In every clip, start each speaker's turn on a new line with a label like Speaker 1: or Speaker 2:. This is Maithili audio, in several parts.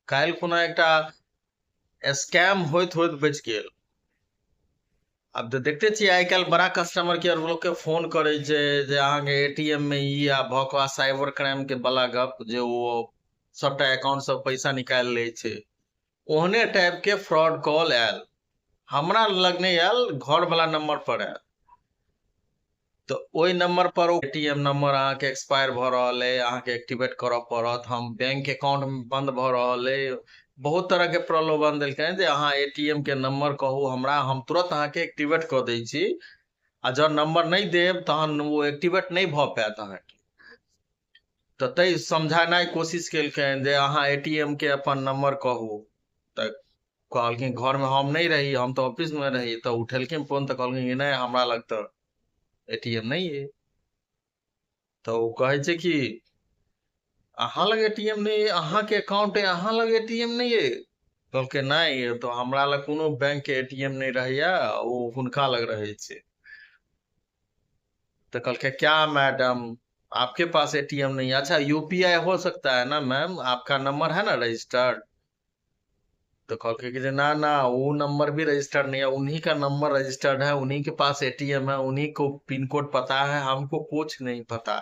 Speaker 1: काल्हि खुना एकटा स्कैम होइत होइत बचि गेल। आब तऽ देखते छियै, आइ काल्हि बड़ा कस्टमर केयर लोकके फोन करै छै जे अहाँके एटीएम मे ई आ भऽ कऽ साइबर क्राइम के बला गप जे ओ सबटा अकाउंट सँ पैसा निकालि लै छै। ओहने टाइप के फ्रॉड कॉल आयल, हमरा लग नहि आयल, घर वाला नंबर पर आयल। तऽ ओहि नंबर पर एटीएम नंबर अहाँके एक्सपायर भऽ रहल अइ, अहाँके एक्टिवेट करऽ पड़त, हम बैंक अकाउंट बंद भऽ रहल अइ, बहुत तरह के प्रलोभन देलकनि जे अहाँ एटीएम के नंबर कहू हमरा, हम तुरत अहाँके एक्टिवेट कऽ दै छी, आ जँ नंबर नहि देब तहन ओ एक्टिवेट नहि भऽ पायत अहाँके। तऽ तै समझेनाइ कोशिश केलकनि जे अहाँ एटीएम के अपन नंबर कहू। तऽ कहलखिन घरमे हम नहि रही, हम तऽ ऑफिसमे रही। तऽ उठेलखिन फोन तऽ कहलखिन कि नहि, हमरा लग तऽ एटीएम नहि अइ। तऽ ओ कहै छै कि अहाँ लग एटीएम नहि अइ, अहाँके अकाउंट अइ, अहाँ लग एटीएम नहि अइ? कहलकै नहि, तऽ हमरा लग कोनो बैंक के एटीएम नहि रहैया, ओ हुनका लग रहै छै। तऽ कहलकै क्या मैडम, आपके पास एटीएम नहीं है? अच्छा यूपीआई हो सकता है ना मैम, आपका नंबर है ना रजिस्टर्ड? तो कहलकै कि जे ना ना, वो नंबर भी रजिस्टर्ड नहीं है, उन्हीं का नंबर रजिस्टर्ड है, उन्हीं के पास एटीएम है, उन्हीं को पिन कोड पता है, हमको कुछ नहीं पता,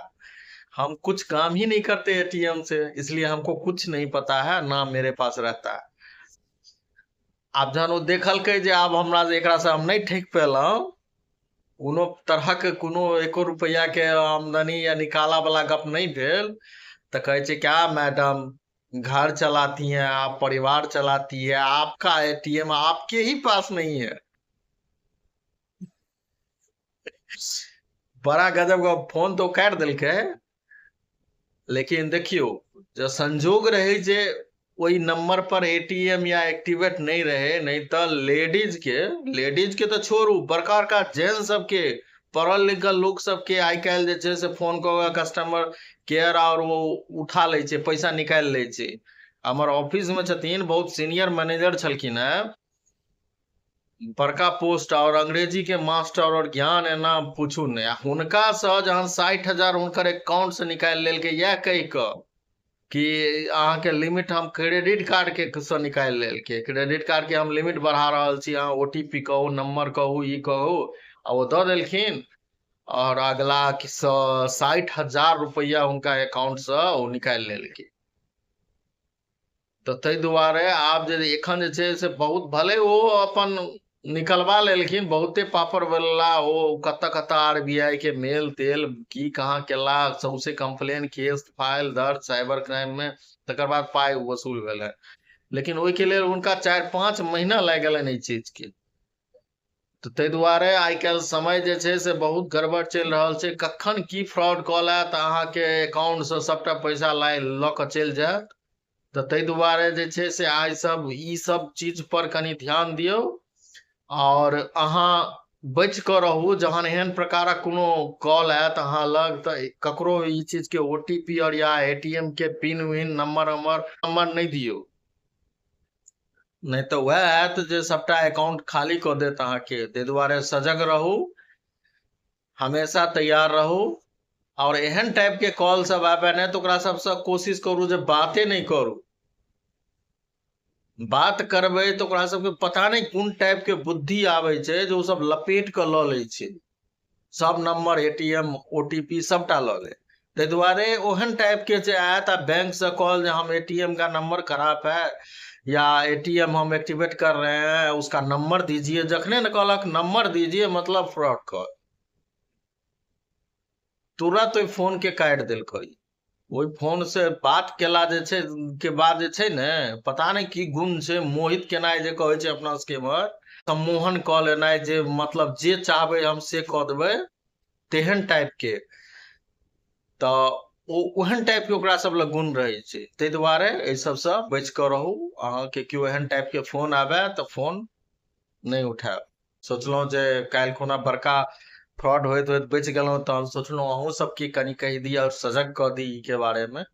Speaker 1: हम कुछ काम ही नहीं करते एटीएम से, इसलिए हमको कुछ नहीं पता है, ना मेरे पास रहता है। आब जहन ओ देखलकै जे आब हमरा एकरा से हम नहि ठकि पेलहुँ, कोनो तरहक कोनो एको रुपैआ के आमदनी या निकाला वाला गप नहि भेल, तऽ कहै छै क्या मैडम, घर चलाती हैं आप, परिवार चलाती है, आपका एटीएम आपके ही पास नहीं है। बड़ा गजब गप, फोन तो काटि देलकै, लेकिन देखियौ जे संजोग रहै जे ओहि नंबर पर एटीएम या एक्टिवेट नहि रहै, नहि तऽ लेडीज के तऽ छोड़ू, बड़का बड़का जेंट्स सबके, पढ़ल लिखल लोक सबके आइ काल्हि जे छै से फोन कऽ कऽ कस्टमर केयर आओर ओ उठा लै छै, पैसा निकालि लै छै। हमर ऑफिस मे छथिन, बहुत सीनियर मैनेजर छलखिन हेँ, बड़का पोस्ट और अंग्रेजी के मास्टर और ज्ञान एना पूछू नहि, आ हुनकासँ जहन 60,000 हुनकर अकाउंट से निकालि लेलकै इएह कहि कऽ कि अहाँके लिमिट हम क्रेडिट कार्ड के सँ निकालि लेलकै, क्रेडिट कार्ड के हम लिमिट बढ़ा रहल छी, अहाँ ओटीपी कहू, नंबर कहू, ई कहू, आ ओ दऽ देलखिन, आओर अगला 60,000 रुपैआ हुनका अकाउंटसँ ओ निकालि लेलकै। तऽ ताहि दुआरे आब जे एखन जे छै से बहुत भले ओ अपन निकलबा लेलखिन, बहुते पापड़ बेलला ओ, कतऽ कतऽ आरबीआई के मेल तेल की कहाँ केला, सौंसे कंप्लेन केस फाइल दर्ज साइबर क्राइम मे, तकर बाद पाइ वसूल भेलै। लेकिन ओहिके लेल हुनका 4-5 महीना लागि गेलनि एहि चीज के। तऽ ताहि दुआरे आइ काल्हि समय जे छै से बहुत गड़बड़ चलि रहल छै, कखन की फ्रॉड कॉल आयत, अहाँके अकाउंटसँ सबटा पैसा लाइ लऽ कऽ चलि जायत। तऽ ताहि दुआरे जे छै से आइ सब ई सब चीज पर कनि ध्यान दियौ आओर अहाँ बचि कऽ रहू। जहन एहन प्रकारक कोनो कॉल आयत अहाँ लग तऽ ककरो ई चीजके ओटीपी आओर या एटीएम के पिन विन नंबर उम्बर नंबर नहि दियौ, नहि तऽ वएह आयत जे सबटा अकाउंट खाली कऽ देत अहाँके। ताहि दुआरे सजग रहू, हमेशा तैयार रहू, आओर एहन टाइप के कॉल सब आबे नहि तऽ ओकरा सबसँ कोशिश करू जे बाते नहि करू। बात करबै तऽ ओकरा सबके पता नहि कोन टाइप के बुद्धि आबै छै जे ओ सब लपेट कऽ लऽ लै छै सब नंबर, एटीएम, ओटीपी सबटा लऽ ले। ताहि दुआरे ओहन टाइप के जे आयत आ बैंक से कॉल जे हम एटीएम का नंबर खराब है या एटीएम हम एक्टिवेट कर रहे हैं, उसका नंबर दीजिए, जखने ने कहलक नंबर दीजिए मतलब फ्रॉड कॉल, तुरंत ओहि फोन के काटि देलकै। ओहि फोन से बात केला जे छै के बाद जे छै ने पता नहि की गुण छै, मोहित केनाइ जे कहै छै अपना सबके इम्हर, सम्मोहन कऽ लेनाइ, जे मतलब जे चाहबै हम से कऽ देबै, तेहन टाइप के। तऽ ओ ओहन टाइप के ओकरा सब लग गुण रहै छै। ताहि दुआरे एहि सबसँ बचि कऽ रहू। अहाँके केओ एहन टाइप के फोन आबय तऽ फोन नहि उठायब। सोचलहुँ जे काल्हि खुना बड़का फ्रॉड होइत होइत बचि गेलहुँ, तहन सोचलहुँ अहूँ सबके कनि कहि दी आओर सजग कऽ दी ई के बारेमे।